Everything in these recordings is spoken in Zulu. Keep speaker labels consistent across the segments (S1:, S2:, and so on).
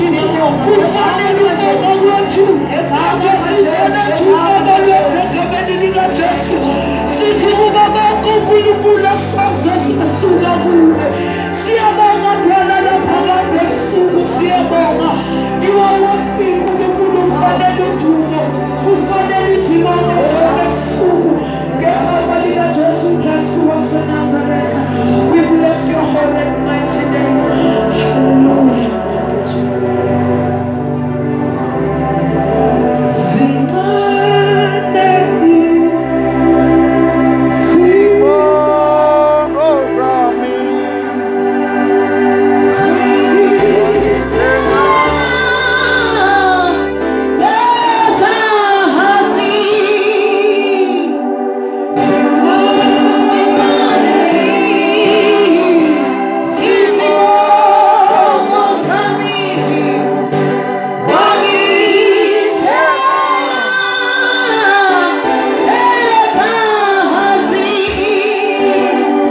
S1: kwethu, kufanele ukubonga kwethu. Ake siselethu ubaba lwethu egameni likaJesu. Sithi kuba bonke uNkulunkulu asaze sasuka kuwe. Siyabonga Dwala laphakade ebusuku, siyabonga. You are worthy uNkulunkulu, ufanele udumo, ufanele izibongo zona ebusuku. Ngegama likaJesu Kristu waseNazaretha. We bless your holy and mighty name. Hallelujah. Zincane
S2: Zibongo zami wangithenga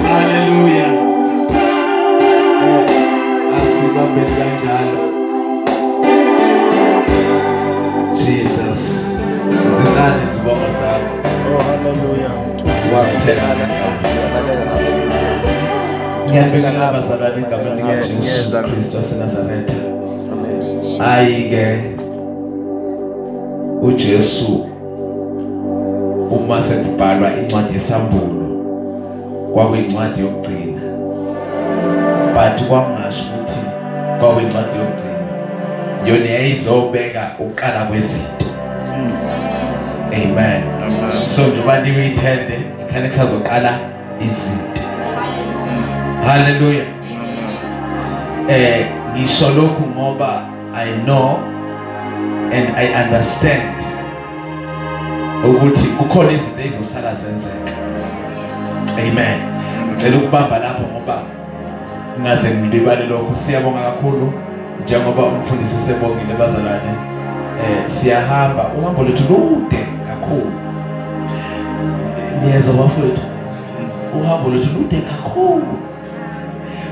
S1: Hallelujah. Asibambe kanjalo. Jesus. Zincane izibongo zakho.
S2: Oh hallelujah.
S1: Wangithenga ngegazi. Ngiyabingelela abazalwane egameni likaJesu
S2: Ngiyeza.
S1: Kristu waseNazaretha.
S2: Amen.
S1: Hayi ke uJesu uma sekubhalwa incwadi yesambulo kwakuyincwadi yokugcina, but kwakungasho ukuthi kwakuyincwadi yokugcina yona yayizobeka ukuqala kwezinto. Amen.
S2: Amen.
S1: So njengoba niwithende ikhane kusazoqala izinto. Hallelujah. Ngisho lokhu ngoba I know and I understand ukuthi kukhona izinto ezizosala zenzeka. Amen. Ngicela ukubamba lapho ngoba ngaze ngilibale lokho. Siyabonga kakhulu njengoba umfundisi sebongile bazalwane. Siyahamba, uhambo lwethu lude kakhulu. Niyezwa bafowethu? Uhambo lwethu lude kakhulu.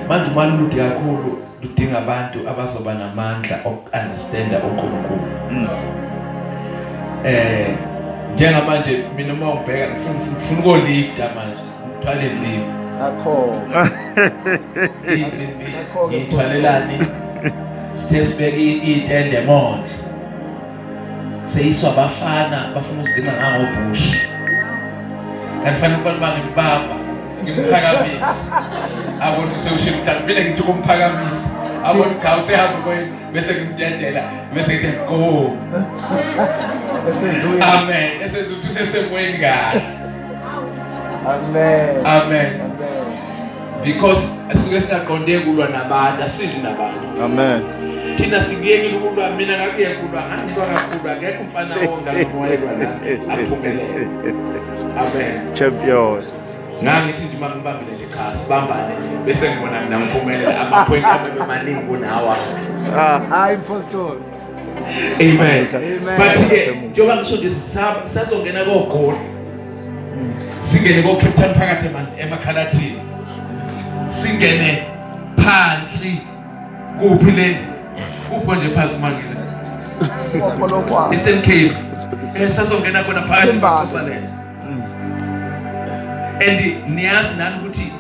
S1: Manje uma lude kakhulu ludinga abantu abazoba namandla oku-understanda uNkulunkulu. Njengamanje mina uma ungibheka ngifuna ukolifta manje, ngithwala insimbi.
S3: Akho.
S1: Insimbi ngiyithwalelani? Sithe sibeke itende emondlo. Seyiswa abafana bafuna usidinga ngangobhushi. Kanti fanele umfana bangibamba ngimphakamise. Akuthi sewushilo mhlawumbe mina ngithi ukumphakamisa. Akuthi cha usehamba kwe bese ngimdedela bese ngithi go.
S3: Esezwini.
S1: Amen. Esezwini ukuthi usesemoyeni kahle.
S3: Amen.
S1: Amen.
S3: Amen.
S1: Because asuke singaqonde kulwa nabantu, asidli nabantu.
S2: Amen.
S1: Thina sikuyekile ukulwa, mina ngakuyeka ukulwa, ngangilwa kakhulu, akekho umfana ongami wayelwa nami aphumelele. Amen.
S2: Champion.
S1: Ngangithi nje uma ngibambile nje cha sibambane bese ngibona mina ngiphumelela amapoint ami maningi kunawa.
S2: Ah,
S3: Hayi mpostoli.
S1: Amen.
S3: Amen.
S1: But ke njengoba ngisho nje sazongena koGoli. Singene ko Cape Town phakathi emakhalathini. Singene phansi kuphi le? Kuphi nje phansi manje?
S3: Polokwane.
S1: Eastern Cape. Sazongena khona phakathi
S3: Kimberley.
S1: kwaXhosaland. And niyazi nani ukuthi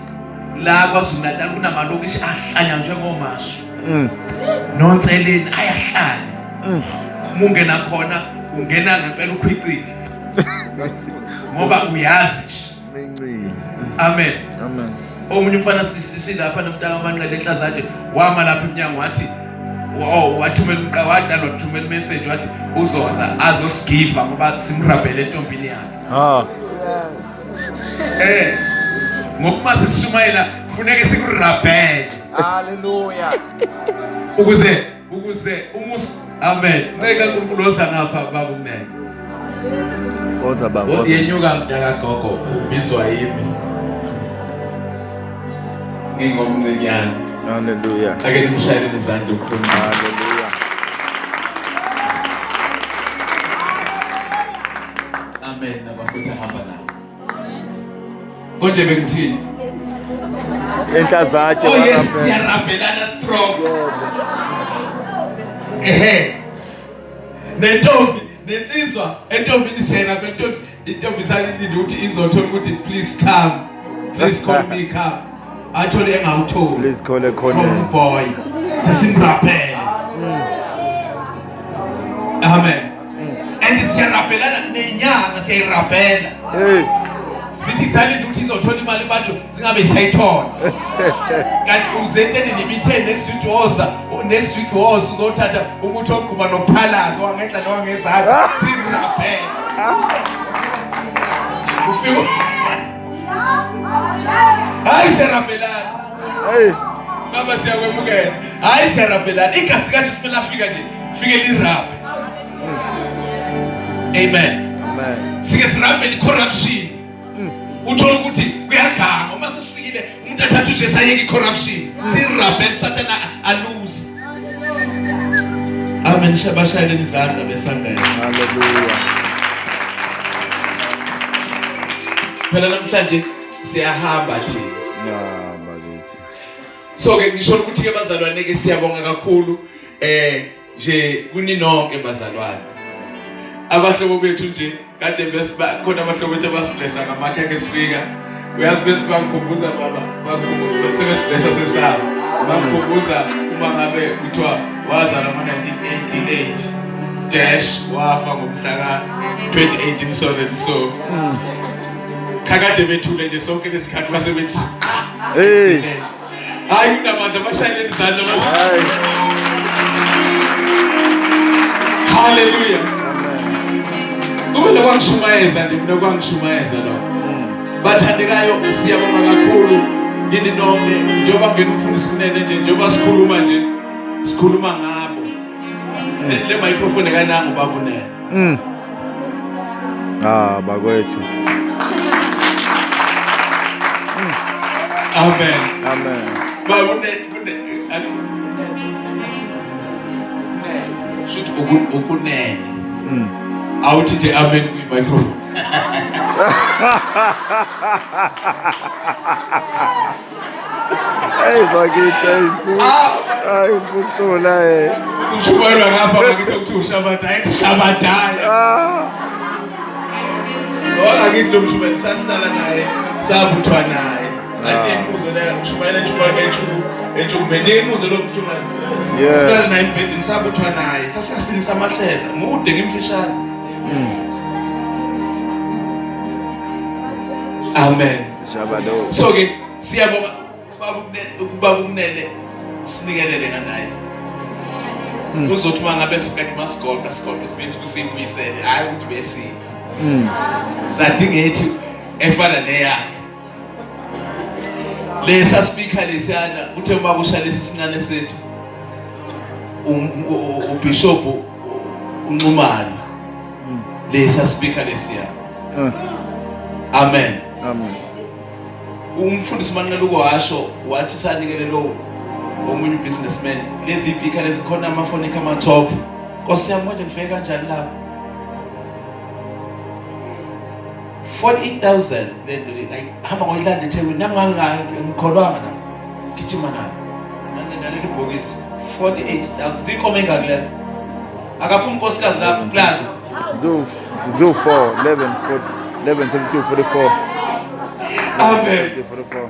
S1: la KwaZulu Natal kunamalokishi ahlanya njengomashu. Nonseleni ayahlanya. Uma ungena khona ungena ngempela ukhwicile. Ngoba uyazi nje.
S2: Minci.
S1: Amen.
S2: Amen.
S1: Omunye umfana silapha nomntaka amanqele enhlazatshe wama lapha emnyango wathi oh wathumela umqa wadala wathumela message wathi uzoza azosigiva ngoba simrabhele entombini yakhe.
S2: Ah.
S1: Ngokuba sishumayela kufuneka sikurabhele.
S3: Hallelujah.
S1: Ukuze umus Amen. Nceka uNkulunkulu oza ngapha baba umnene.
S2: Oza baba. Oza.
S1: Yenyuka mntaka gogo ubizwa yimi. Ngingomncinyane.
S2: Hallelujah.
S1: Ake nimshayele izandla ukhuluma.
S2: Hallelujah.
S1: Amen. Nabafutha hamba nawo. Konje bengithini?
S2: Enhlazatshe.
S1: Oh yes, siyarabhelana strong.
S4: Ehe, nentombi nensizwa entombini siyena intombi intombi isalindile ukuthi izothola ukuthi please come, please call me, come, athole engawutholi.
S2: Please call a corner.
S4: From boy sesimraphele. Amen. And siyaraphelana nenyanga, siyayirapela.
S2: Hey.
S4: Sithi salinde ukuthi izothola imali abantu singabe siyayithola, kanti uzeteni nemithe next week woza, next week woza uzothatha umuthi ogquma nophalaza wangenhla nowangezansi. Sirapele, ufike, hayi, siyarapelana.
S2: Hey.
S4: Baba, siyakwemukela. Hayi, siyarapelana. Igazi likaJesu kumele afika nje, fike lirape. Amen.
S2: Amen.
S4: Sike sirapele i-corruption, uthola ukuthi kuyaganga. Uma sesifikile umuntu athatha uJesu ayeke i-corruption, sirapele uSathana aluze. Amen. Shabashayeleni izandla besangena.
S2: Hallelujah.
S4: Phela namhlanje siyahamba thina.
S2: Ya bakithi.
S4: So ke ngisho ukuthi ke bazalwane ke siyabonga kakhulu nje kuni nonke bazalwane, abahlobo bethu nje kade khona abahlobo bethu abasiblessa ngamakhekhe sifika. Uyazi, bese bangikhumbuza baba, bangikhumbuza sebesiblessa sesabo, bangikhumbuza uma ngabe kuthiwa wazalwa ngo-1988 dash wafa ngomhla ka-2018, so and so. Kakade bethule nje sonke lesikhathi, base bethi
S2: Hey.
S4: Hayi, kunamandla, bashayeleni izandla.
S2: Hayi.
S4: Haleluya.
S2: Amen.
S4: Kube lokwangishumayeza nje mina, kwangishumayeza lokho. Bathandekayo, siyabonga kakhulu kini nonke. Njengoba ngena umfundisi kunene nje, njengoba sikhuluma nje, sikhuluma ngabo le microphone kanangu baba unene.
S2: Ah, bakwethu.
S4: Amen.
S2: Amen.
S4: Baba unene, angithi unene shuthi ukunene. Awuthi nje amen kwi microphone.
S2: Hey bakithi, hey su. Ay umpostoli hey.
S4: Ushumayelwa ngapha bakithi okuthiwa ushabadaya, ethi shabadaya.
S2: Ah.
S4: Wangakithi lo mshumayeli, sahlala naye, sabuthwa naye. Andimuzo le ushumayela entshukumeni, nimuzo lo mshumayeli.
S2: Yeah.
S4: Sihlala naye embhedeni, sabuthwa naye, sasingasinisa amahleza, mude ngimfishane. Amen.
S2: Shabado.
S4: So ke siyabonga ubaba uKunene, ubaba uKunene sinikelele nganaye. Uzothi uma ngabe sikade masigoqa sigoqa sibese kusibuyisele, hayi ukuthi besipha. Sadinga ethi efana neyakhe. Lesa speaker lesiyana uthe uma kusha lesi sincane sethu, uBishop uNxumalo, lesa speaker lesiya. Amen.
S2: Amen.
S4: Umfundisi Manqeluko washo wathi sanikele lo omunye ubusinessman lezi speaker lezi khona, amafoni ama top. Nkosi yami, manje ngifike kanjani lapho? 48,000 like hamba ngoyilanda eThekwini, nami ngikholwanga na gijima nayo naleli bhokisi. 48,000, zinkomo engaki lezo? Akaphuma unkosikazi lapho class.
S2: Zoo Zoo 4 11 4 11 22 44.
S4: Amen.
S2: 44.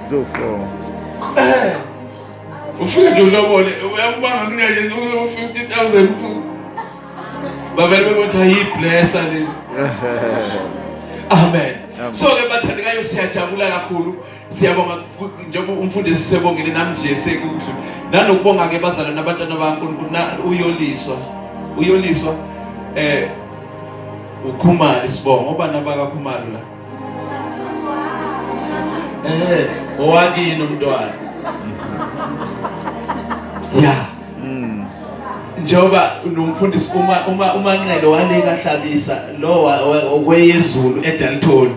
S2: Zoo 4.
S4: Ufike nje ulobole, uyakubanga kunje 50,000, babele bebothi ayiblessa le. Amen. So ke bathandekayo, siyajabula kakhulu, siyabonga njengoba umfundisi sebongile, nami nje sekuhle nanokubonga ke bazalwane, nabantwana baNkulunkulu, uyoliswa, uyoliswa uKhumalo isibongo, obani abakaKhumalo la? Owakini umntwana ya njengoba nomfundisi uma uManqele wale kaHlabisa lo okweyezulu eDalton,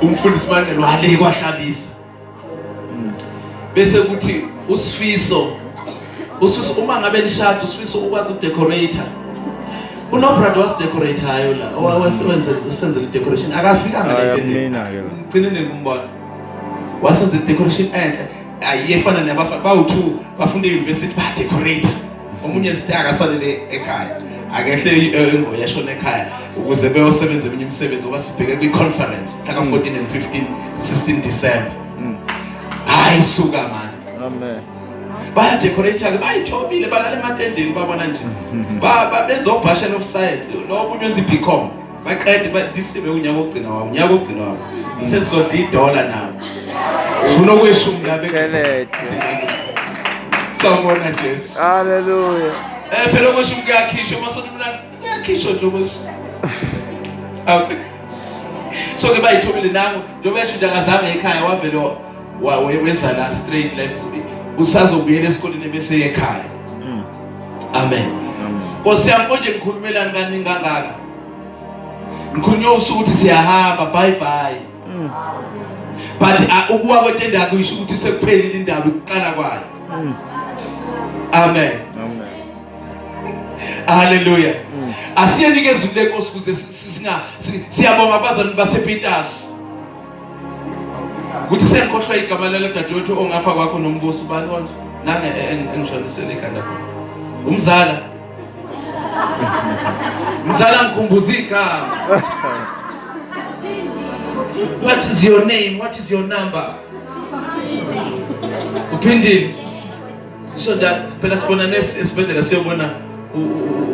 S4: umfundisi Manqele wale kwaHlabisa, bese kuthi uSifiso, uSifiso uma ngabe nishada, uSifiso ukwazi ukudecorate. Unobrad wasidecorateayo la, owasebenza usenzela i-decoration, akafikanga
S2: Hayi,
S4: le.
S2: mina ke.
S4: Ngigcine nikumbona wasenza i-decoration enhle. Ayefana nabafa bawu-2 bafunda e-university ba-decorate. Omunye sithi akasalele ekhaya. Akehle ngoyashona ekhaya ukuze beyosebenza eminye imisebenzi ngoba sibheke kwi-conference mhla ka-14 and 15 16 December. Hayi suka manje.
S2: Amen.
S4: Bayadecorate ke bayithobile balala ematendeni babona nje. Ba benza o-Bachelor of Science lo omunye wenza i-BCom. Baqede ba this unyaka wokugcina wabo, unyaka wokugcina wabo. Sesizodla idola nabo. Ufuna okweshumi la
S2: Tshelete.
S4: Sawubona Jesu.
S2: Hallelujah.
S4: Phela okweshumi kuyakhishwa masonto mina kuyakhishwa nje okweshumi. So ke bayithobile nango njengoba esho nje akazange ekhaya wavele weza la straight la usazobuyela esikoleni bese ekhaya. Amen. Nkosi yami konje ngikhulumelani kaningi kangaka. Ngikhulunywa usuku ukuthi siyahamba bye bye. But ukuwa kwetende akusho ukuthi sekuphelile indaba ukuqala kwayo. Amen.
S2: Amen.
S4: Hallelujah. Asiyenike ezulu lenkosi ukuze singa siyabonga abazali basePeters. Kuthi sengikhohlwa igama lelo dadewethu ongapha kwakho nombuso ubani konje? Nange engishonisele ikhanda khona. Umzala. Mzala ngikhumbuza igama. What is your name? What is your number? Uphindile. Sho njalo phela sibona esibhedlela siyobona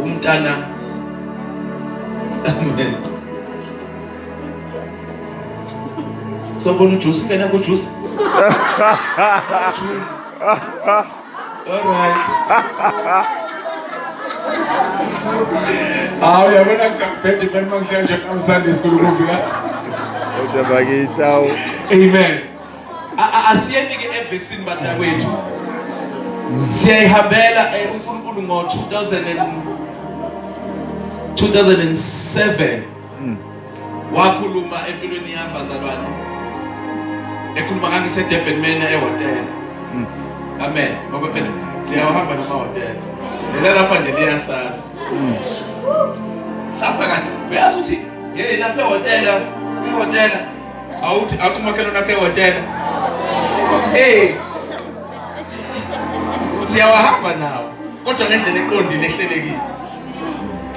S4: umntana. Amen. Sobona ujuice ngena kujuice. All right. Hawu yabona ngibhede imali mangihleka nje Sunday school kuphi la.
S2: Kodwa bakithi awu.
S4: Amen. Asiyeni ke evesini bantakwethu. Siyayihambela uNkulunkulu ngo 2007. Wakhuluma empilweni yami bazalwane. Ekhuluma ngangise Durban Manor ehotela. Amen. Ngoba phela siyahamba namahotela. Lela lapha nje liyasazi. Sapha kanti uyazi ukuthi hey lapha ehotela, ehotela. Awuthi awuthi umakhelwane wakhe ehotela. Hey. Siyawahamba nawo kodwa ngendlela eqondile ehlelekile.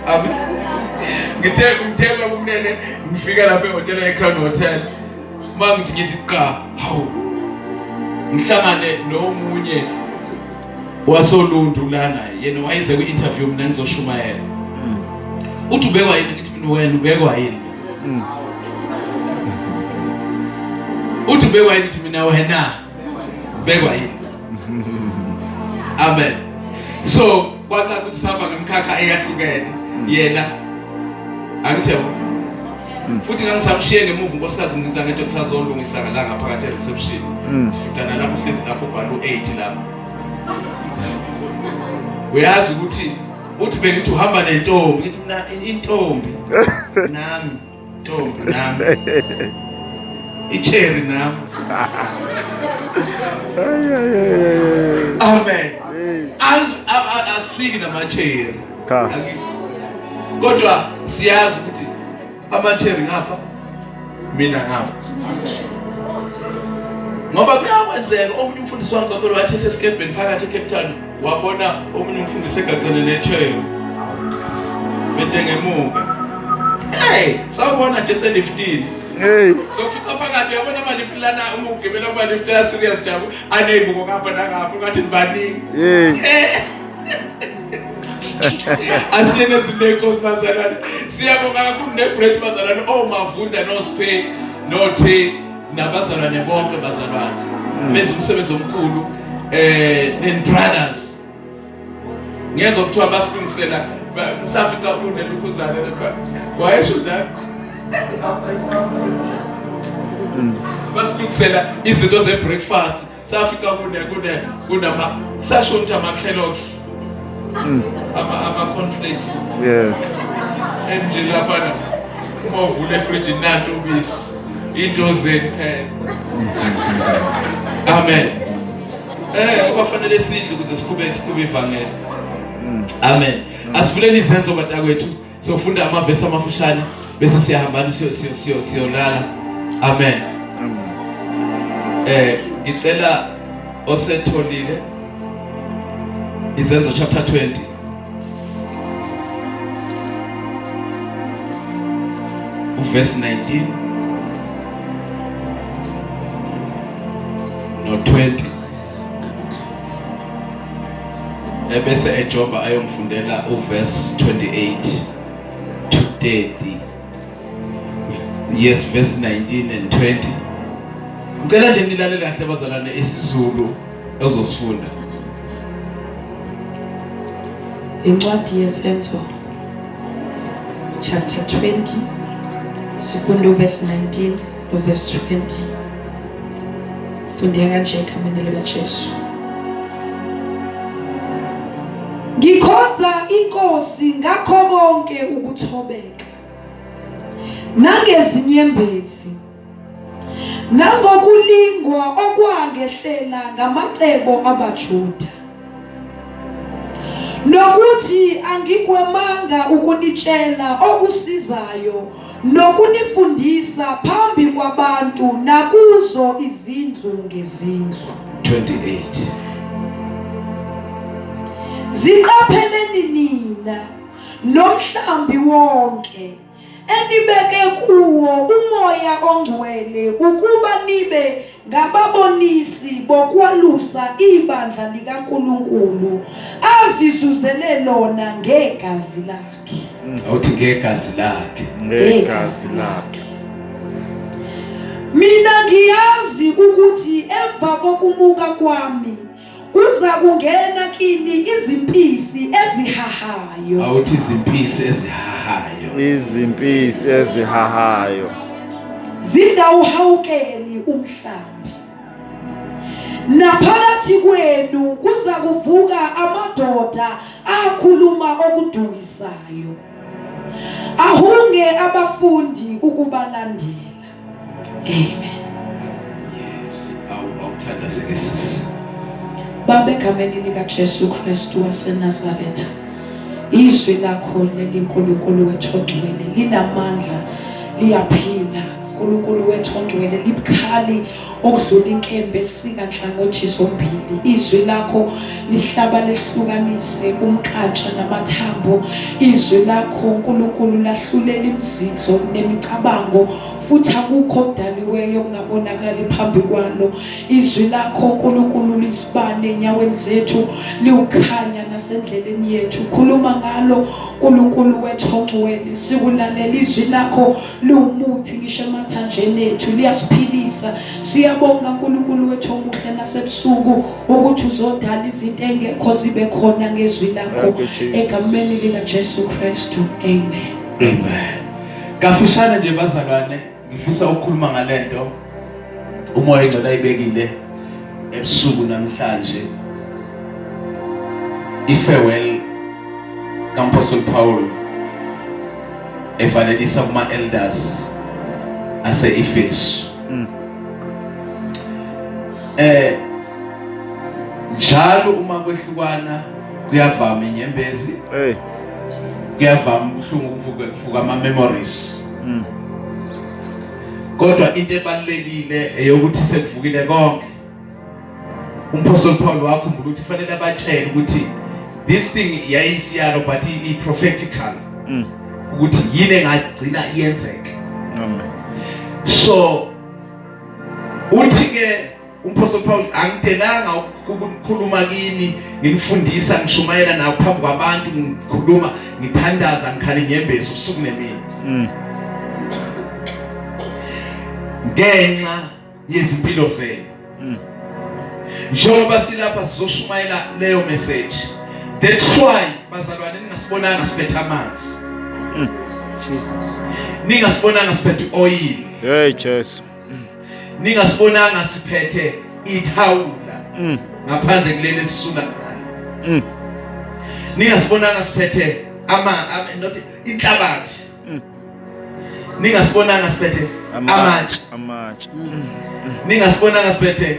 S4: Amen. Ngithe ngithe kumnene ngifika lapha ehotela eCrown Hotel. Uma ngithi ngithi qa hawu. Ngihlangane nomunye wasoluntu lana yena wayeze kwi-interview mina ngizoshumayela. Uthi ubekwa yini ngithi mina wena ubekwa yini? Uthi ubekwa yini ngithi mina wena ubekwa yini? Amen. So kwacaca ukuthi sihamba ngemkhakha eyahlukene yena angithi yabo futhi ngangisamshiye ngemuva unkosikazi ngiza ngento kusazolungisa la ngaphakathi e-reception sificana lapho uhlezi lapho ubhala u-8 lapho uyazi ukuthi uthi bengithi uhamba nentombi ngithi mina intombi nami ntombi nami icherry nami. Amen. Asifiki nama-cherry.
S2: Cha.
S4: Kodwa siyazi ukuthi ama-cherry ngapha mina ngapha. Ngoba kuyakwenzeka omunye umfundisi wami kakhulu wathi esesikebheni phakathi eCape Town wabona omunye umfundisi egaqene ne-cherry. Bedengemuka. Hey, sawubona nje seliftini.
S2: Hey.
S4: Sokufica phakathi uyabona ama-lift lana uma ugibela kuma-lift la serious jabu aneyibuko ngapha nangapha ungathi nibaningi.
S2: Hey.
S4: Asiyene ezwini lenkosi bazalwane. Siyabonga kakhulu ne-bread bazalwane oMavunda noSphe noThe nabazalwane bonke bazalwane. Benza umsebenzi omkhulu and brothers. Ngiyezwa kuthiwa basilungisela safica unelukhuzane lapha. Wayesho njalo. Basilungisela izinto ze-breakfast. Safica kune kune kunama sasho ukuthi ama Kellogg's. Ama cornflakes.
S2: Yes.
S4: Enje lapha uma uvula efrijini nanto ubisi. Into zenu phela. Amen. Ngoba fanele sidle ukuze sikhube ivangeli. Amen. Asivuleni izenzo bantakwethu. Sofunda amavesi amafushane bese siyahambana siyolala. Amen. Ngicela Osetholile Izenzo chapter 20. Uverse 19 no 20. Ebese ejoba ayomfundela uverse 28 to 30. Yes, verse 19 and 20. Ngicela nje nilalele kahle bazalwane isiZulu ezosifunda.
S5: Incwadi yeZenzo chapter 20 sifunda uverse 19 noverse 20. Fundeka kanje egameni likaJesu. Ngikhonza inkosi ngakho konke ukuthobeka nangezinyembezi nangokulingwa okwangehlela ngamacebo abaJuda nokuthi angigwemanga ukunitshela okusizayo nokunifundisa phambi kwabantu nakuzo izindlu ngezindlu.
S4: 28
S5: Ziqapheleni nina nomhlambi wonke enibeke kuwo umoya ongcwele ukuba nibe ngababonisi bokwalusa ibandla likaNkulunkulu azizuzele lona ngegazi lakhe.
S4: Awuthi ngegazi lakhe.
S2: Ngegazi lakhe.
S5: Mina ngiyazi ukuthi emva kokumuka kwami kuza kungena kini izimpisi ezihahayo.
S4: Awuthi izimpisi ezihahayo.
S2: Izimpisi ezihahayo.
S5: Zingawuhawukeli umhlambi. Naphakathi kwenu kuza kuvuka amadoda akhuluma okudukisayo. Ahunge abafundi ukubalandela. Amen.
S4: Yes, awuthandaze ke sisi.
S5: Baba egameni lika Jesu Kristu waseNazaretha. Izwi lakho leli Nkulunkulu wethu ongcwele linamandla liyaphila. Nkulunkulu wethu ongcwele libukhali okudlula inkemba esika nhlangothi zombili. Izwi lakho lihlaba lehlukanise umkantsha namathambo. Izwi lakho Nkulunkulu lahlulela imizindlo nemicabango futhi akukho okudaliweyo okungabonakali phambi kwalo. Izwi lakho Nkulunkulu lisibane enyaweni zethu liwukhanya nasendleleni yethu. Khuluma ngalo Nkulunkulu wethu ongcwele, sikulalela izwi lakho liwumuthi ngisho emathanjeni ethu liyasiphilisa. Siyabonga Nkulunkulu wethu omuhle nasebusuku ukuthi uzodala izinto engekho zibe khona ngezwi lakho egameni likaJesu Kristu. Amen.
S4: Amen. Kafushane nje bazalwane, ngifisa ukukhuluma ngalento umoya engcwele ayibekile ebusuku namhlanje. I-farewell kaMpostoli Paul evalelisa kuma elders ase-Efesu. Njalo uma kwehlukana kuyavama inyembezi.
S2: Hey.
S4: Kuyavama ubuhlungu ukuvuka kuvuka ama memories. Kodwa into ebalulekile eyokuthi sekuvukile konke. Umpostoli Paul wakhumbula ukuthi fanele abatshele ukuthi this thing yayisiyalo but i prophetical. Ukuthi yini engagcina iyenzeke.
S2: Amen.
S4: So uthi ke umpostoli Paul angitelanga ukukhuluma kini nginifundisa ngishumayela nawo phambi kwabantu ngikhuluma ngithandaza ngikhala inyembezi usuku nemini. Ngenxa yezimpilo zenu. Njengoba silapha sizoshumayela leyo message. That's why bazalwane ningasibonanga siphethe amanzi.
S2: Jesus.
S4: Ningasibonanga siphethe oil.
S2: Hey Jesu.
S4: Ningasibonanga siphethe ithawula. Ngaphandle kuleli esisula ngalo. Ningasibonanga siphethe ama not inhlabathi. Ningasibonanga siphethe amatshe.
S2: Amatshe.
S4: Ningasibonanga siphethe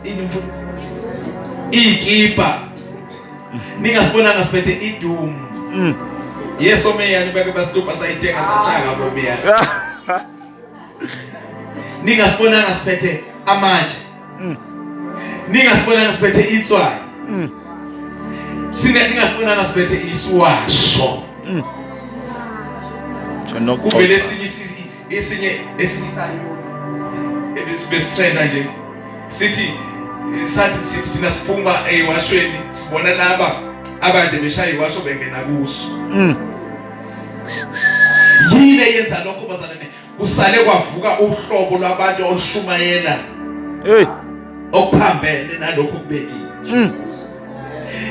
S4: ini mfundisi? Ikipa. Ningasibonanga siphethe idumu. Yeso meya nibeke basihlupha sayithenga satshaka bomeya. Ningasibonanga siphethe amatshe. Ningasibonanga siphethe itswayi. Sine ningasibonanga siphethe isiwasho. Kuvele esinye esinye esinye isayoni ebesitrenda nje sithi sathi sithi thina siphuma eyiwashweni sibona laba abade beshaya iwasho bengena kuso. Yini eyenza lokho bazalwane? Kusale kwavuka uhlobo lwabantu olushumayela
S2: Hey.
S4: Okuphambene nalokho kubekiwe.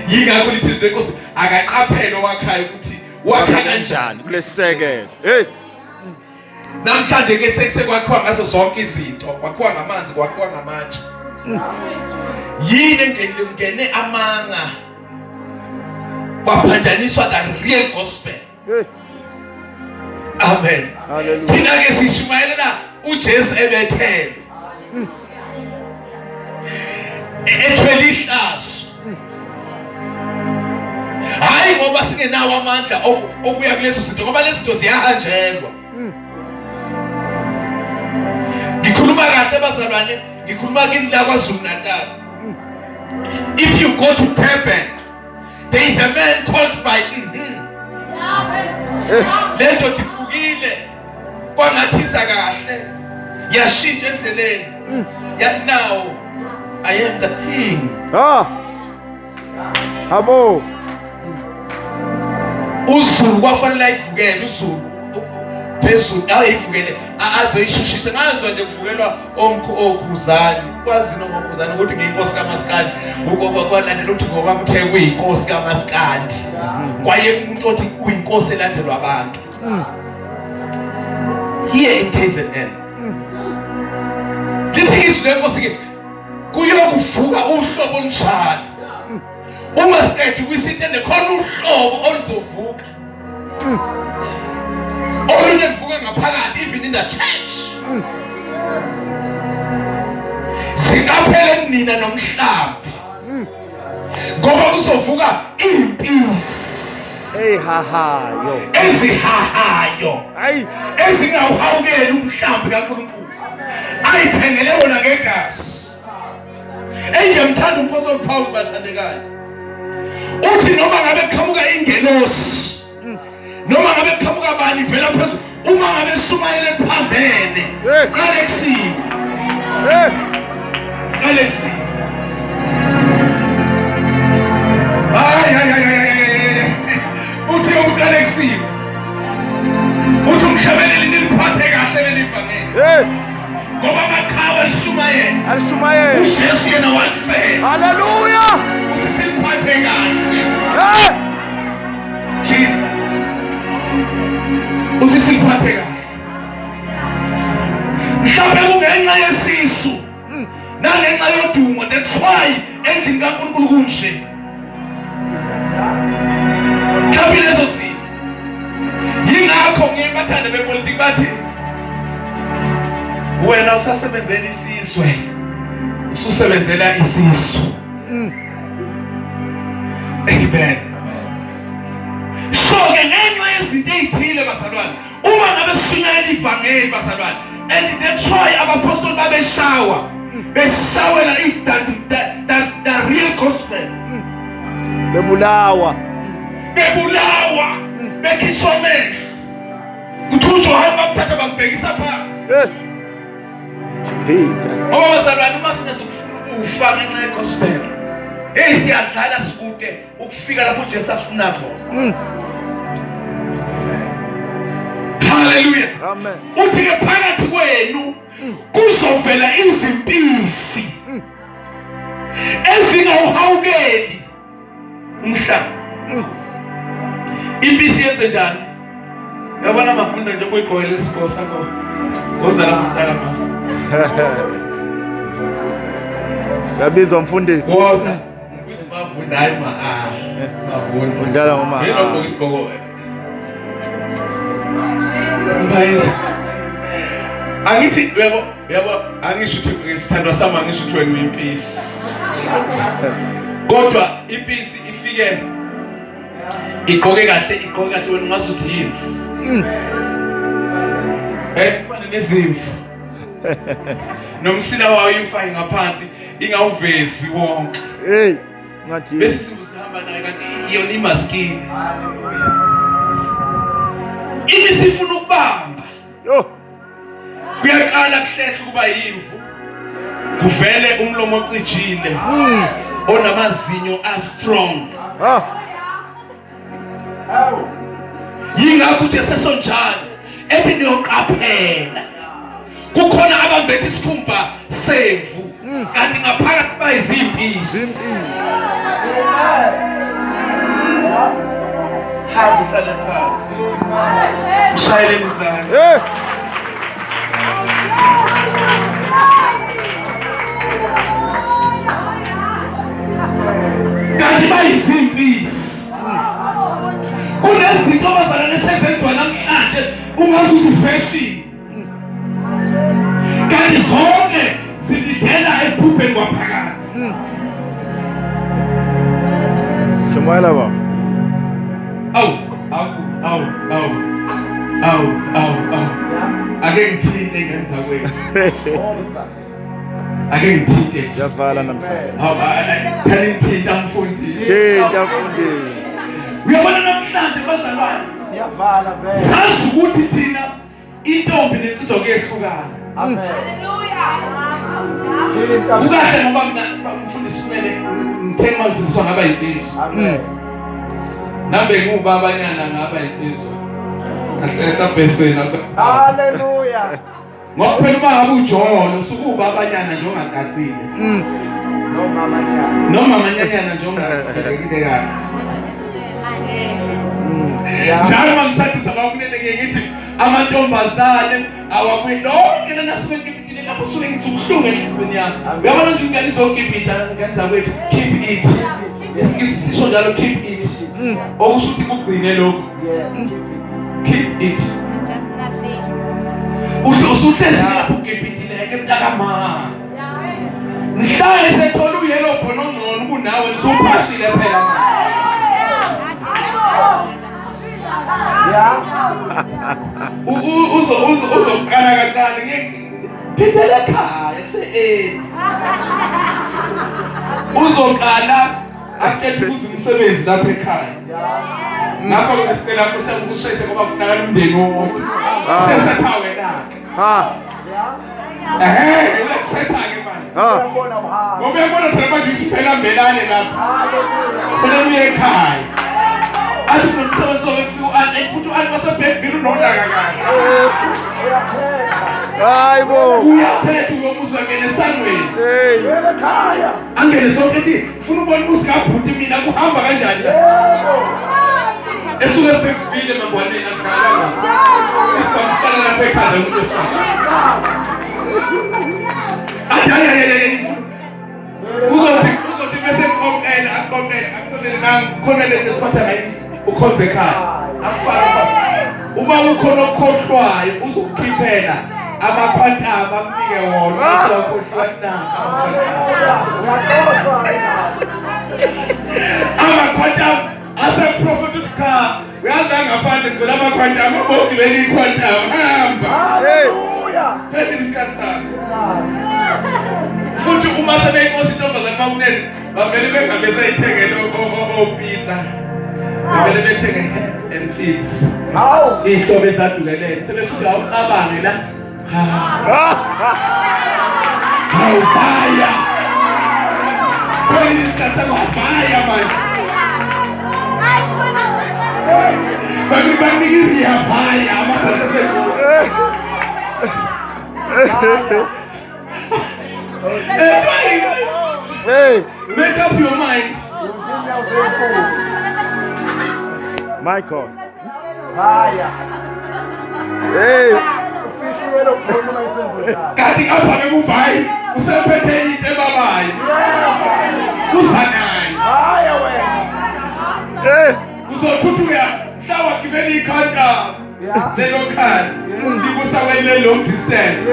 S4: Yingakho lithi izwi lenkosi akaqaphele owakhayo ukuthi wakha kanjani
S2: kulesekelo. Hey.
S4: Namhlanje ke sekusekwakhiwa ngazo zonke izinto, kwakhiwa ngamanzi, kwakhiwa ngamatshe. Yini engenile ngene amanga. Kwaphanjaniswa the real gospel. Amen. Thina ke sishumayelela uJesu ebethelwe. Ethwele ihlazo. Hayi ngoba singenawo amandla okuya kulezo zinto ngoba lezi zinto ziyahanjelwa. Ngikhuluma kahle bazalwane, ngikhuluma kini la kwaZulu Natal. If you go to Durban There is a man called by Le ndoda ifukile kwangathisa kahle yashintsha endleleni yathi now I am the king.
S2: Ah. Abo.
S4: uZulu kwafanele ayivukele uZulu phezulu ayivukele azoyishushisa ngazwa nje kuvukelwa okhuzani kwazi noma okhuzani ukuthi ngiyinkosi kamaskandi kwalandela ukuthi ngoba kuthe kuyinkosi kamaskandi kwaye umuntu othi uyinkosi elandelwa abantu here in KZN lithi izwi lenkosi ke kuyokuvuka uhlobo olunjani uma siqeda ukwisintende khona uhlobo oluzovuka olunye luvuka ngaphakathi even in the church siqaphele nina nomhlambi ngoba kuzovuka impisi
S2: eyihahayo
S4: ezihahayo
S2: hayi
S4: ezingawuhawukeli umhlambi kaNkulunkulu ayithengele wona ngegazi Engiyamthanda uMphostoli Paul bathandekayo. Uthi noma ngabe qhamuka ingelosi noma ngabe qhamuka bani ivela phezulu uma ngabe sumayele phambene qale kusiwe. Qale kusiwe. Hayi hayi hayi. Uthi uqale kusiwe. Uthi umhlabeleli niliphathe kahle leli vangeli.
S2: Hey.
S4: Ngoba amaqhawe alishumayela.
S2: Alishumayela.
S4: UJesu yena walifela.
S2: Haleluya.
S4: Uthi siliphathe kahle.
S2: Hey.
S4: Jesus. Uthi siliphathe kahle. Mhlawumbe kungenxa yesisu nangenxa yodumo that's why endlini kaNkulunkulu kunje. Mhlawumbe lezo simo. Yingakho ngiye bathande bepolitiki bathi wena usasebenzela isizwe ususebenzela isisu. Amen. So ke ngenxa yezinto ezithile bazalwane uma ngabe sishunyayela ivangeli bazalwane and that's why abapostoli babeshawa beshawela the real gospel
S2: bebulawa
S4: bebulawa bekhishwa amehlo kuthiwa uJohane bamthatha bambhekisa phansi
S2: eh Peter
S4: ngoba bazalwane uma singezukufuna ukufa ngenxa yegospel hey siyadlala sikude ukufika lapho uJesu asifuna khona. Hallelujah.
S2: Amen.
S4: Uthi ke phakathi kwenu kuzovela izimpisi ezingawuhawukeli umhlaba. Impisi yenze njani? Yabona mafunda nje kuyigqokele isigqoko sakho. Wozala mntaka ma.
S2: Yabizwa mfundisi.
S4: Woza. Mavunda hayi ma ah mavunda.
S2: Udlala ngoma.
S4: Yini ogqoka isigqoko? Mbayenza. Angithi uyabo uyabo angisho ukuthi ngisithandwa sami angisho ukuthi wena uyimpisi. Kodwa impisi ifike igqoke kahle igqoke kahle wena ungazuthi yimvu. Eh kufana nezimvu. Nomsila wayo imfayi ngaphansi. ingawuvezi wonke.
S2: Hey, ngathi
S4: Bese isimvu sihamba nayo kanti iyona imaskini. Imi sifuna ukubamba.
S2: Yo.
S4: Kuyaqala kuhlehla ukuba yimvu. Kuvele umlomo ocijile. Onamazinyo a strong.
S2: Ha.
S4: Yingakho uJesu esonjalo ethi niyoqaphela. Kukhona abambethe isikhumba semvu kanti ngaphakathi bayizimpisi. Hamba uhlale phansi. Mshayeleni izandla.
S2: Hey.
S4: Kanti bayizimpisi. Kunezinto abazalwane esezenziwa namhlanje ungazi ukuthi fashion. Kanti zonke zilidela ekubhubheni kwaphakade.
S2: Shumayela baba.
S4: Awu, awu, awu, awu. Awu, awu, awu. Ake ngithinte ingane zakwethu. Ake ngithinte.
S2: Siyavala namhlanje.
S4: Hawu, phela ngithinta mfundisi.
S2: Thinta mfundisi.
S4: Uyabona namhlanje bazalwane.
S3: Siyavala vele.
S4: Sazi ukuthi thina intombi nensizwa kuyehlukana.
S3: Amen. Thinta.
S4: Kukahle ngoba mina umfundisi kumele ngithe manziswa ngaba insizwa.
S3: Amen.
S4: Nambe ngubabanyana ngaba insizwa. Kahle bheseni.
S3: Hallelujah.
S4: Ngoba phela uma ngabe ujolo usuke ubabanyana nje ongagacile.
S3: No mama nyana.
S4: Noma manyanyana nje ongagacile kahle.
S3: Yeah.
S4: Njalo uma ngishadisa bakunene ngeke ngithi amantombazane awabuyi lonke lana suke ngibidile lapho suke ngithi ubuhlungu enhliziyweni yami. Uyabona nje ingane izokibhida ingane zakwethu keep it. Isingisi sisho njalo keep it. Okusho ukuthi kugcine lokhu.
S3: Yes, keep it.
S4: Keep it. Usho usuhlezi lapho ugibhidileke mntakama. Mhla esethola uyelo bhono ongcono kunawe usuphashile phela manje.
S3: Yeah.
S4: Uzoqala kancane ngeke phindela ekhaya kuse uzoqala akhethe ukuze umsebenzi lapha ekhaya. Ngakho ke sicela usekushayise ngoba kufunakala umndeni wonke. Sesetha wena ke.
S2: Ha.
S4: Ehhe, uyakusetha ke manje.
S2: Ha.
S3: Uyabona uhamba.
S4: Ngoba uyabona phela manje usiphela mbelane lapha.
S3: Hallelujah.
S4: Phela uye ekhaya. Athi kunomsebenzi owefika u-anti futhi u-anti waseBergville unolaka kahle.
S3: Uyakhetha.
S2: Hayibo.
S4: Uyathetha uyomuzwa ngene esangweni.
S2: Hey.
S3: Vele ekhaya.
S4: Angene sonke ethi ufuna ukubona umuzi kabhuti mina kuhamba kanjani la.
S3: Yebo.
S4: Esuke eBergville emangwaneni akhalanga. Isibhamu sihlala lapha ekhanda umuntu wesifazane. Athi hayi hayi hayi. Uzothi bese qoqela aqoqele akutholele nangu khona lento esiphatha ngayo ukhonze ekhaya. Akufake. Uma ukhona okhohlwayo uzokukhiphela amakhwantama akunike wona uzokhohlwa na.
S3: Uyakhohlwa.
S4: Amakhwantama aseprofet cha uyazi la ngaphandle ngicela amakhwantama abogibela ikhwantama hamba.
S3: Hallelujah.
S4: Phela isikhathi sakho. Futhi uma sebeyinkosi intombazane bakunene bavele bengabe seyithengele opizza. Bavele bethenge heads and feet.
S3: Hawu.
S4: Iy'hlobo ezadukelene sebesho ukuthi awucabange la. Awuvaya. Khona isikhathi sakho avaya manje. Bakunika iriyavaya amabhasi ase.
S2: Hey.
S4: Make up your mind.
S2: Michael.
S3: Haya.
S2: Hey.
S3: Ufihliwe lo khona uma isenzo njalo.
S4: Kanti apha ke kuvayi usephethe into ebabayo. Uza nayo.
S3: Haya wena.
S2: Hey.
S4: Uzothuthuka mhla wagibela ikhanda.
S3: Yeah.
S4: Lelo khanda. Likusa kwele long distance.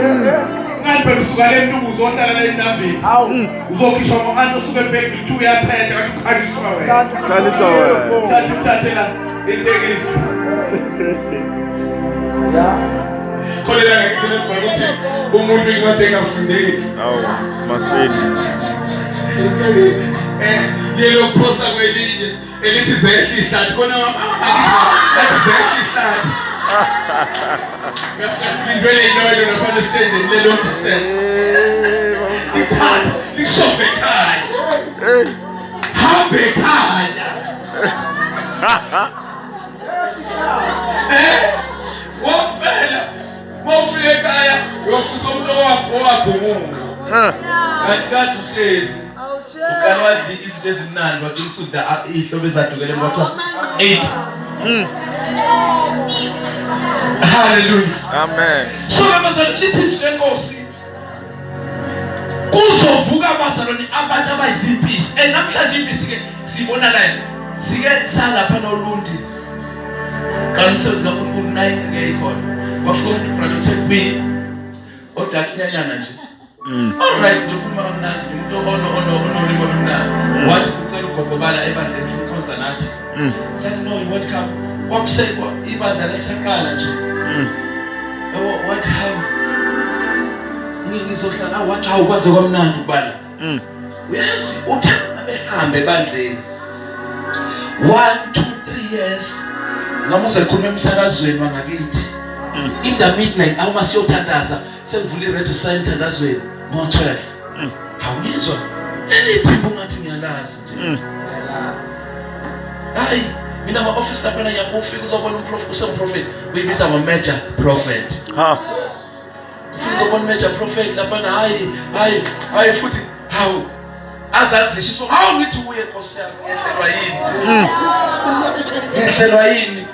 S4: Ngani phela usuka le ntuku uzohlala la eNambiti.
S3: Hawu.
S4: Uzokhishwa ngo-anti osuke eBergville kuthiwa uyathetha kanti ukhanjiswa wena.
S2: Khaliswa wena.
S4: Thatha uthathe la itekisi.
S3: Yeah.
S4: Khona la ngikuthele ukuthi umuntu incwadi engafundeki.
S2: Awu, Maseli.
S4: Eh, lelokuphosa kwelinye elithi zehla ihlathi khona athi zehla ihlathi. Uyafika kulindwele inoyilo lapha esitendeni le long distance. Ithatha lishove ekhaya. Hambe ekhaya. Eh? Wompela mawufika ekhaya uyosusa umuntu owabhungula. Kanti kade uhlezi. Uqala wadla izinto ezimnandi wadla umsuda iy'hlobo ezadukele kwathiwa 8. Hallelujah.
S2: Amen.
S4: So ke bazalwane lithi izwi lenkosi kuzovuka abazalwane abantu abayizimpisi and namhlanje impisi ke siyibona la sike salapha nolundi qala umsebenzi kaNkulunkulu nayi inkinga eyikhona kwafika umuntu brother uThekwini odakinyanyana nje All right ngikhuluma kamnandi nomuntu ono ono onolimi olumnandi. Wathi ucela ugogobala ebandleni ufuna ukukhonza nathi. Sathi no you welcome. Kwakusekwa ibandla lisaqala nje. Yabo wathi hawu ngizohlala wathi hawu kwaze kwamnandi ukubala. Uyazi uthe abehambe ebandleni. 1 2 3 years noma uzoyikhuluma emsakazweni wangakithi. In the midnight awuma siyothandaza sengivula i-radio sign emthandazweni ngo-12 awungizwa leli phimbo ungathi ngiyalazi nje hayi mina ama-ofisi laphana ngiyakufika uzobona umprof usemprofet uyibiza ngo-major prophet
S2: Ha.
S4: ufika uzobona major prophet laphana hayi hayi hayi futhi hawu azazisho isibongo hawu ngithi uye nkosi yami ngehlelwa yini ngehlelwa yini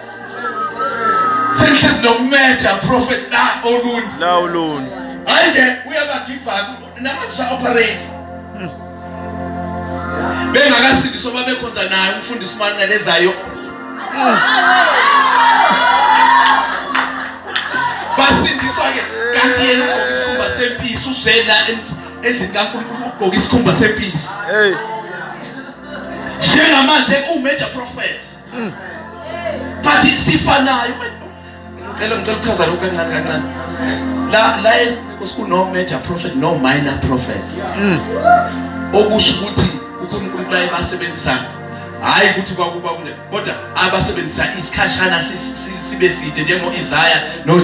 S4: sengihlezi no-major prophet la olundi
S2: La ulundi.
S4: hayi ke uyabagiva namanje usa-operate bengakasindiswa babekhonza naye umfundisi umanqele ezayo basindiswa-ke kanti yena ugqoka isikhumba sempisi uzela endlini kaNkulunkulu ugqoka isikhumba sempisi
S2: Hey.
S4: njengamanje uwu-major prophet but sifanayo ngicela ngicela ukuchaza lokhu kancane kancane la la kuno major prophet no minor prophets okusho ukuthi kukhona uNkulunkulu ayebasebenzisa hayi ukuthi kwakuba kune kodwa abasebenzisa isikhashana sibe side njengo Isaiah no